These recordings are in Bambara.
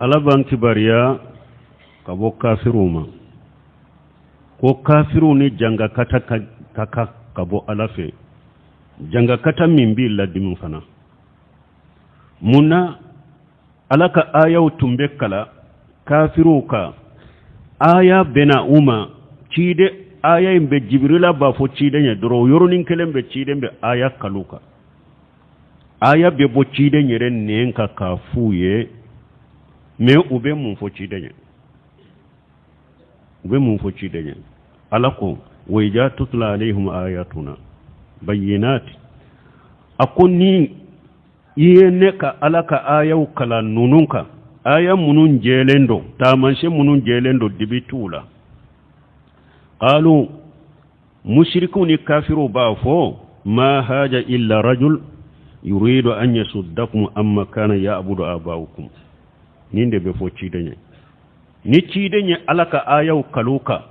Ala b'an kibaruya ka bɔ kafiriw ma ko kafiriw ni jangakata ka kan ka bɔ Ala fɛ, jangakata min b'i ladimi fana. Mun na Ala ka ayaw tun bɛ kalan kafiriw kan? Aya bɛ na u ma ciden, aya in bɛ Jibirila b'a fɔ ciden ye dɔrɔn, o yɔrɔnin kelen bɛ ciden bɛ aya kalan u kan. Aya bɛ bɔ ciden yɛrɛ nɛn kan k'a f'u ye, mais u bɛ mun fɔ ciden ye? U bɛ mun fɔ ciden ye? Ala ko wa iza tutla alayhim ayatuna bayyinat, a ko ni i ye ne ka Ala ka ayaw kalan ninnu kan, aya minnu jɛlen don, taamasiyɛn minnu jɛlen don, dibi t'u la, qalu, musirikiw ni kafiriw b'a fɔ ma haja illa rajul yuridu an yasuddakum amma kana ya'budu aba'ukum. Nin de bɛ fɔ ciden ye. Ni ciden ye Ala ka ayaw kalan u kan,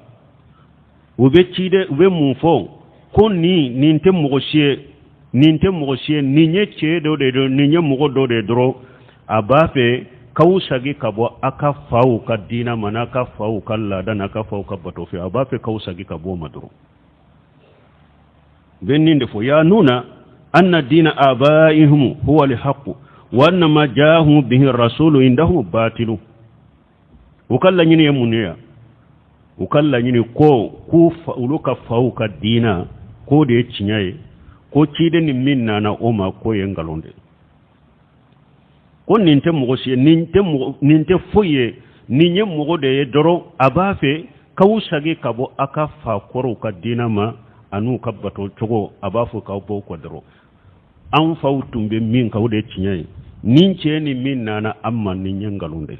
u bɛ ciden, u bɛ mun fɔ? Ko nin tɛ mɔgɔ si ye, nin tɛ mɔgɔ si ye, nin ye cɛ dɔ de don, nin ye mɔgɔ dɔ de ye dɔrɔn, a b'a fɛ k'aw sagi ka bɔ a ka faw ka diina ma, n'a ka faw ka laada, n'a ka faw ka bato fɛ. A b'a fɛ k'aw sagi ka bɔ o ma dɔrɔn. U bɛ nin de fɔ: yanuna anna diina abaihim huwa alhaqu wa anna ma jahum bihi rasulu indahum batilu. U ka laɲini ye mun ye? U ka laɲini ko k'u olu ka faw ka diina k'o de ye tiɲɛ ye, ko ciden ni min nana o ma k'o ye nkalon de ye, ko nin tɛ mɔgɔ si ye, nin tɛ foyi ye, nin ye mɔgɔ de ye dɔrɔn, a b'a fɛ k'aw sagi ka bɔ a ka fa kɔrɔw ka diina ma an'u ka bato cogo, a b'a fɔ k'aw bɔ o kɔ dɔrɔn. An faw tun bɛ min kan, o de ye tiɲɛ ye. Nin cɛ ni min nana an ma, nin ye nkalon de ye.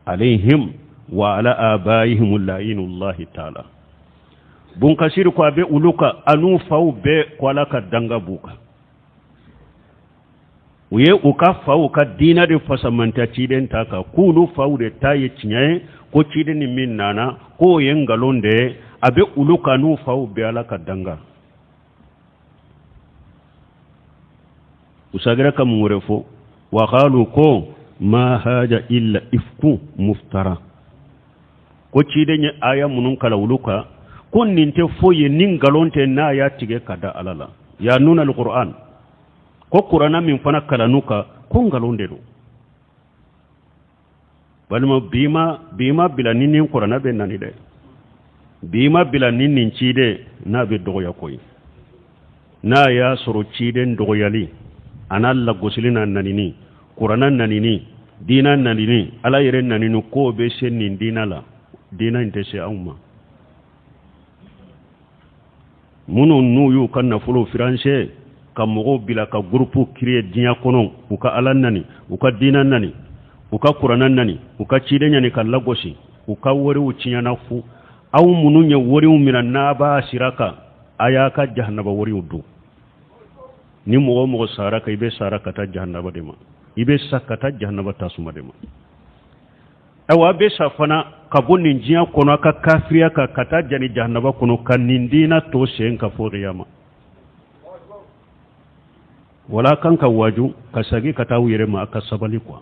Alayhim wa ala abaihim la'inullahi ta'ala. Bunkasiri ko a bɛ olu kan an'u faw bɛɛ, ko Ala ka danga b'u kan. U ye u ka faw ka diinɛ de fasamantɛ ciden ta kan, k'olu faw de ta ye tiɲɛ ye, ko ciden ni min nana k'o ye nkalon de ye. A bɛ olu kan n'u faw bɛɛ, Ala ka danga. U sagira ka mun wɛrɛ fɔ? Wa qalu, ko ma haja illa ifku muftara, ko ciden ye aya minnu kalan olu kan, ko nin tɛ foyi ye ni nkalon tɛ n'a y'a tigɛ ka da Ala la. Yanuna alquran, ko kuranna min fana kalan'u kan, ko nkalon de don. Balima, bi ma bi ma bila ni nin kuranna bɛ nani dɛ, bi ma bila ni nin ciden n'a bɛ dɔgɔya koyi. N'a y'a sɔrɔ ciden dɔgɔyali a n'a lagosili n'a nanini, kuranna nanini, diina nanini, Ala yɛrɛ nanini, k'o bɛ se nin diina la, diina in tɛ se anw ma. Minnu n'u y'u ka nafolo financer ka mɔgɔw bila ka groupe créer diɲɛ kɔnɔ, u ka Ala nani, u ka diina nani, u ka kuranna nani, u ka ciden ɲani ka lagosi, u ka wariw tiɲɛna fu. Aw minnu ye wariw minɛ n'a b'a sira kan, a y'a ka jahanaba wariw dun. Ni mɔgɔ o mɔgɔ sara ka, i bɛ sara ka taa jahanaba de ma, i bɛ sa ka taa jahanaba tasuma de ma. Ayiwa, a bɛ sa fana ka bɔ nin diɲɛ kɔnɔ a ka kafiriya kan ka taa jani jahanaba kɔnɔ ka nin diina to sen ka fo kiyama. Wala kan ka waju ka sagi ka taa aw yɛrɛ ma, a ka sabali quoi.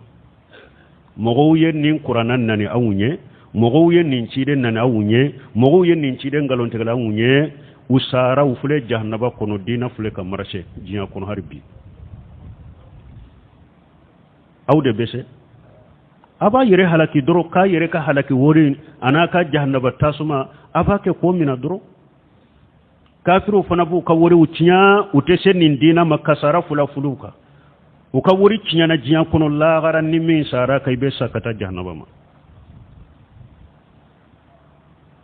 Mɔgɔw ye nin kuranna nani aw ɲɛ, mɔgɔw ye nin ciden nani aw ɲɛ, mɔgɔw ye nin ciden nkalontigɛla aw ɲɛ, u sara, u filɛ jahanaba kɔnɔ, diina filɛ ka marcher diɲɛ kɔnɔ hali bi. Aw de bɛ se a b'a yɛrɛ halaki dɔrɔn, k'a yɛrɛ ka halaki wari a n'a ka jahanaba tasuma, a b'a kɛ ko min na dɔrɔn. Kafiriw fana b'u ka wariw tiɲɛ, u tɛ se nin diina ma, kasara fula fuluw kan, u ka wari tiɲɛna diɲɛ kɔnɔ. Lahara ni min sara ka, i bɛ sa ka taa jahanaba ma.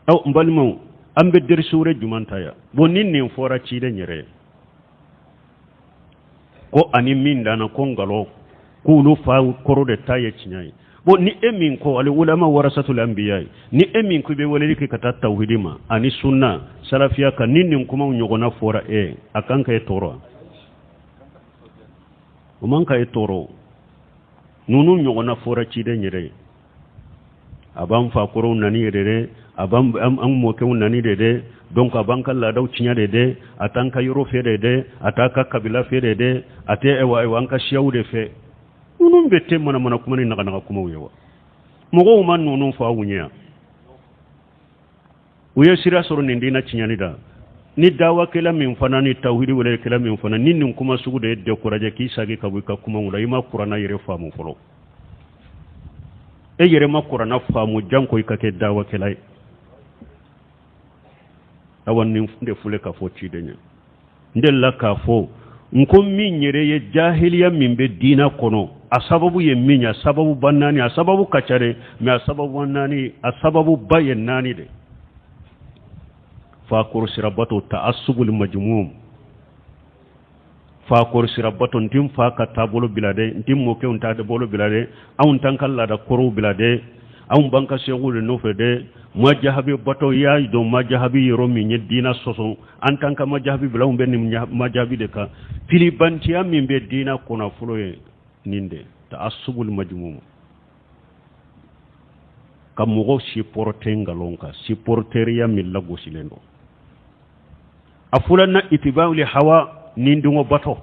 Aw n balimaw, an bɛ derisi wɛrɛ jumɛn ta yan? Bon, ni nin fɔra ciden yɛrɛ ye ko ani min danna ko nkalon, k'olu fa kɔrɔ de ta ye tiɲɛ ye. Bon, ni e min ko al ulama warasatul anbiya ye, ni e min ko i bɛ weleli kɛ ka taa tawhidi ma ani sunna salafiya kan, ni nin kumaw ɲɔgɔnna fɔra e, a kan ka e tɔɔrɔ? O man ka e tɔɔrɔ. Ninnu ɲɔgɔnna fɔra ciden yɛrɛ ye, a b'an fa kɔrɔw nani yɛrɛ dɛ, a b'an an mɔkɛw nani de dɛ, donc a b'an ka laadaw tiɲɛ de dɛ, a t'an ka yɔrɔ fɛ de dɛ, a t'a ka kabila fɛ de dɛ, a tɛ ayiwa an ka siyaw de fɛ. Ninnu bɛɛ tɛ manamana kuma ni naganaga kumaw ye wa? Mɔgɔw ma ninnu fɔ aw ɲɛ yan. U ye sira sɔrɔ nin diinɛ tiɲɛni da. Ni dawakɛla min fana ni tawhidi welekɛla min fana ni nin kuma sugu de ye découragé k'i sagi ka bɔ i ka kumaw la, i ma kuranna yɛrɛ faamu fɔlɔ. E yɛrɛ ma kuranna faamu janko i ka kɛ dawakɛla ye. Awa nin de filɛ ka fɔ ciden ye. N delila k'a fɔ n ko min yɛrɛ ye jahiliya min bɛ diinɛ kɔnɔ, a sababu ye min ye, a sababuba naani, a sababu ka ca dɛ, mais a sababuba naani, a sababuba ye naani de. Fakɔrɔ sirabato ta'assubul majmum, fakɔrɔ sirabato, n tɛ n fa ka taabolo bila dɛ, n tɛ n mɔkɛw ta bolo bila dɛ, anw t'an ka laada kɔrɔw bila dɛ, anw b'an ka sehuw de nɔfɛ dɛ. Majahabi bato, i y'a dɔn majahabi yɔrɔ min ye diinɛ sɔsɔ, an t'an ka majahabi bila, anw bɛ nin majahabi de kan. Filibantiya min bɛ diinɛ kɔnɔ fɔlɔ ye nin de, ta'assubul majmum, ka mɔgɔw supporter nkalon kan, supporteriya min lagosilen don. A filanan itiba'ul hawa, ni dungɔ bato.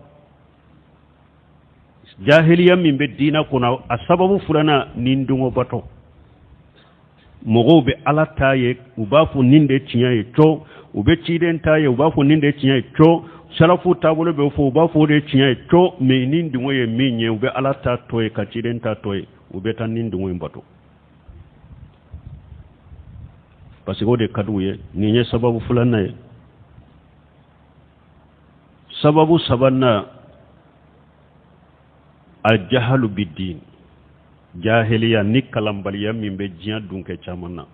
Jahiliya min bɛ diinɛ kɔnɔ, a sababu filanan ni dungɔ bato. Mɔgɔw bɛ Ala ta ye, u b'a fɔ nin de tiɲɛ ye co, u bɛ ciden ta ye, u b'a fɔ nin de tiɲɛ ye co, salafu taabolo bɛ fɔ, u b'a fɔ o de tiɲɛ ye co, mais ni dungɔ ye min ye, u bɛ Ala ta to ye ka ciden ta to ye, u bɛ taa ni dungɔ in bato parce que o de ka di u ye. Nin ye sababu filanan ye. Sababu sabanan, aljahalu bidin, jahiliya ni kalanbaliya min bɛ diɲɛ dunkɛ caman na.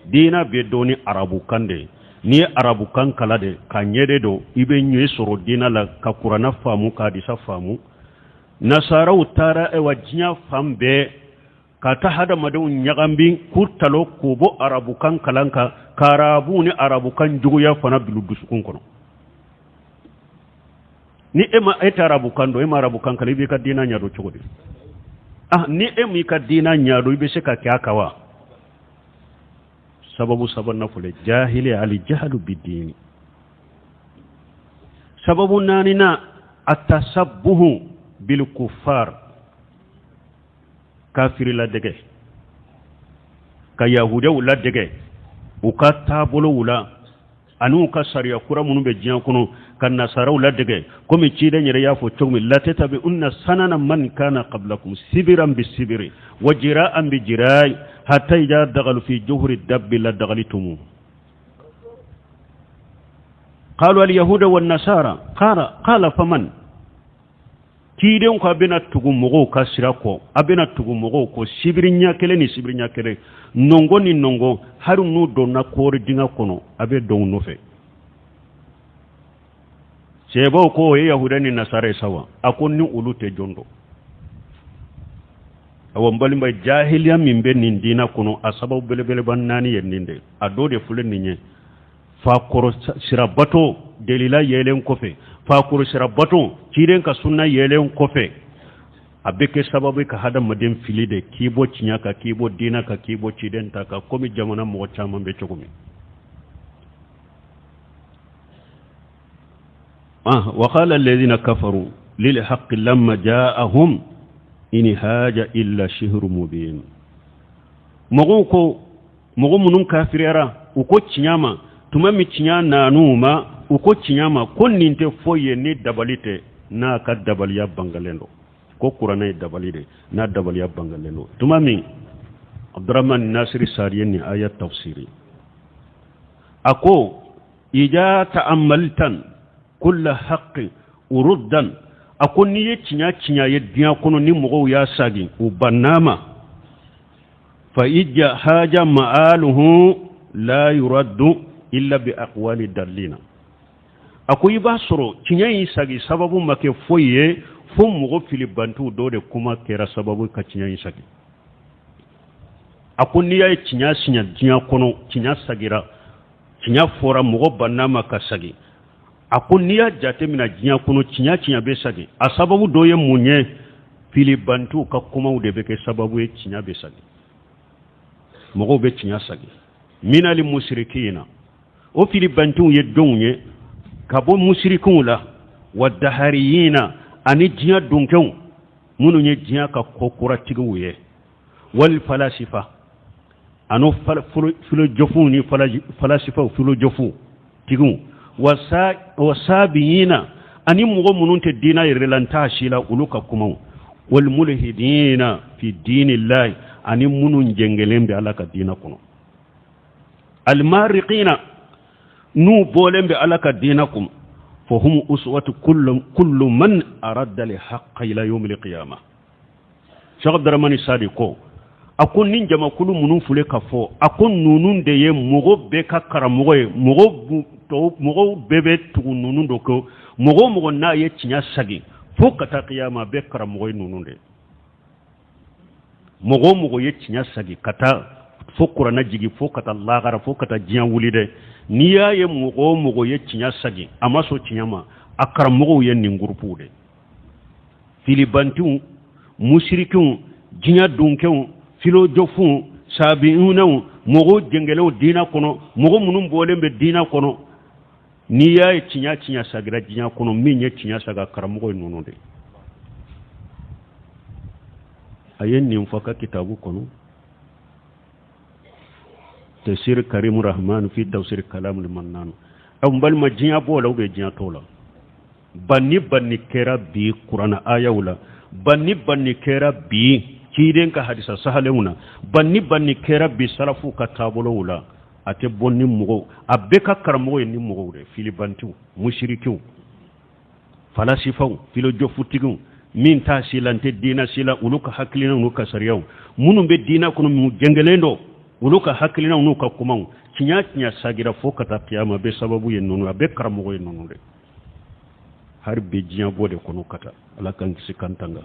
Diina bɛ dɔn ni arabukan de ye. N'i ye arabukan kalan de ka ɲɛ de don, i bɛ ɲɛ sɔrɔ diina la, ka kuranna faamu, ka hadisa faamu. Nasaraw taara ayiwa diɲɛ fan bɛɛ ka taa hadamadenw ɲagami k'u talo k'u bɔ arabukan kalan kan, ka arabu ni arabukan juguya fana bil'u dusukun kɔnɔ. Ni e ma e tɛ arabukan dɔn, e ma arabukan kalan, i b'i ka diina ɲɛdɔn cogo di? Ah, ni e m'i ka diina ɲɛdɔn, i bɛ se ka kɛ a kan wa? Sababu sabanan fɔlɔ, jahiliya, alijahalu bidini. Sababu naaninan, atasabbuhu bilkufar, kafiri ladege, ka yahudiyaw ladege u ka taabolow la ani u ka sariya kura minnu bɛ diɲɛ kɔnɔ, ka nasaraw ladege komi ciden yɛrɛ y'a fɔ cogo min: latatabi'unna sanana man kana qablakum sibiran bi sibiri wa jira'an bi jira'i hatta idha dagalu fi juhuri dabbi la dagalitumu. Qalu al yahuda wan nasara qala qala faman. Ciden ko a bɛna tugu mɔgɔw ka sira kɔ, a bɛna tugu mɔgɔw kɔ sibiri ɲɛ kelen ni sibiri ɲɛ kelen, nɔngɔn ni nɔngɔn, hali n'u donna koori dingɛ kɔnɔ, a bɛ don u nɔfɛ. Sahabaw ko o ye yahuda ni nasara ye sa wa? A ko ni olu tɛ, jɔn don? Awa n balima, jahiliya min bɛ nin diinɛ kɔnɔ, a sababu belebeleba naani ye nin de. A dɔ de filɛ nin ye: fakɔrɔ sirabato delila yelen kɔfɛ, fakɔrɔ sirabato ciden ka sunna yelen kɔfɛ, a bɛ kɛ sababu ka hadamaden fili de, k'i bɔ tiɲɛ kan, k'i bɔ diinɛ kan, k'i bɔ ciden ta kan, komi jamana mɔgɔ caman bɛ cogo min. Ah, wa qala alladhina kafaru lil haqqi lamma ja'ahum in haja illa sihrun mubin. Mɔgɔw ko, mɔgɔ minnu kafiriyara, u ko tiɲɛ ma tuma min tiɲɛ nan'u ma, u ko tiɲɛ ma ko nin tɛ foyi ye ni dabali tɛ, n'a ka dabaliya bangalen don, ko kuranɛ ye dabali de, n'a dabaliya bangalen don. Tuma min Abdurahman Nasiri Sadi ye nin aya tafsiri, a ko ija ta'ammaltan kulla haqqi uruddan, a ko n'i ye tiɲɛ tiɲɛ ye diɲɛ kɔnɔ, ni mɔgɔw y'a sagin, u bann'a ma, fa ija haja ma'aluhu la yuraddu illa bi aqwali dallina. A ko i b'a sɔrɔ tiɲɛ in sagi sababu ma kɛ foyi ye fo mɔgɔ filibantiw dɔ de kuma kɛra sababu ka tiɲɛ in sagi. A ko n'i y'a ye tiɲɛ siɲɛ diɲɛ kɔnɔ, tiɲɛ sagira, tiɲɛ fɔra, mɔgɔ bann'a ma ka sagi, a ko n'i y'a jateminɛ diɲɛ kɔnɔ, tiɲɛ tiɲɛ bɛ sagi, a sababu dɔ ye mun ye? Filibantiw ka kumaw de bɛ kɛ sababu ye tiɲɛ bɛ sagi, mɔgɔw bɛ tiɲɛ sagi. Minali musirikina, o filibantiw ye dɔw ye ka bɔ musirikiw la, wa dahariyina, ani diɲɛ donkɛw. Minnu ye diɲɛ ka ko kuratigiw ye, wal falasifa, ani filozofuw ni falasifaw, filozofu tigiw, wa sabiina, ani mɔgɔ minnu tɛ diina yɛrɛ la, n t'a si la, olu ka kumaw, wal mulhidina fi dinillahi, ani minnu jɛngɛlen bɛ Ala ka diina kɔnɔ, almariqina, n'u bɔlen bɛ Ala ka diina kɔnɔ, fahum uswatu kullu man arada al haqqa ila yawmil qiyamah. Cheikh Abdramani Sadi ko, a ko ni jamakulu minnu filɛ ka fɔ, a ko ninnu de ye mɔgɔ bɛɛ ka karamɔgɔ ye, mɔgɔw bɛɛ bɛ tugu ninnu de kɔ. Mɔgɔ o mɔgɔ n'a ye tiɲɛ sagi fo ka taa kiyama, bɛɛ karamɔgɔ ye ninnu de. Mɔgɔ o mɔgɔ ye tiɲɛ sagi ka taa fo kuranɛ jigi, fo ka taa lagara, fo ka taa diɲɛ wuli dɛ, n'i y'a ye mɔgɔ o mɔgɔ ye tiɲɛ sagi, a ma sɔn tiɲɛ ma, a karamɔgɔw ye nin gurupuw de: filibantiw, musirikiw, diɲɛ donkɛw, filozofuw, sabiunaw, mɔgɔw jɛngɛlenw diinɛ kɔnɔ, mɔgɔ minnu bɔlen bɛ diinɛ kɔnɔ. N'i y'a ye tiɲɛ sagira diɲɛ kɔnɔ, min ye tiɲɛ saga, karamɔgɔ ye ninnu de. A ye nin fɔ ka kitabu kɔnɔ, Tafsir Karim Rahman fi tafsir Kalam Mannan. Aw n balima, diɲɛ b'o la ou bien diɲɛ t'o la? Banni banni kɛra bi kuranɛ ayaw la, banni banni kɛra bi ciden ka hadisa sahalenw na, banni banni kɛra bi salafuw ka taabolow la. A tɛ bɔ ni mɔgɔw, a bɛɛ ka karamɔgɔ ye ni mɔgɔw de: filibantiw, musirikiw, falasifaw, filozofutigiw, min t'a si la, n tɛ diinɛ si la, olu ka hakilinaw n'u ka sariyaw, minnu bɛ diinɛ kɔnɔ, minnu jɛngɛlen don, olu ka hakilinaw n'u ka kumaw. Tiɲɛ sagira fo ka taa kiyama, bɛɛ sababu ye ninnu, a bɛɛ karamɔgɔ ye ninnu de. Hali bi diɲɛ b'o de kɔnɔ ka taa. Ala k'an kisi k'an tanga.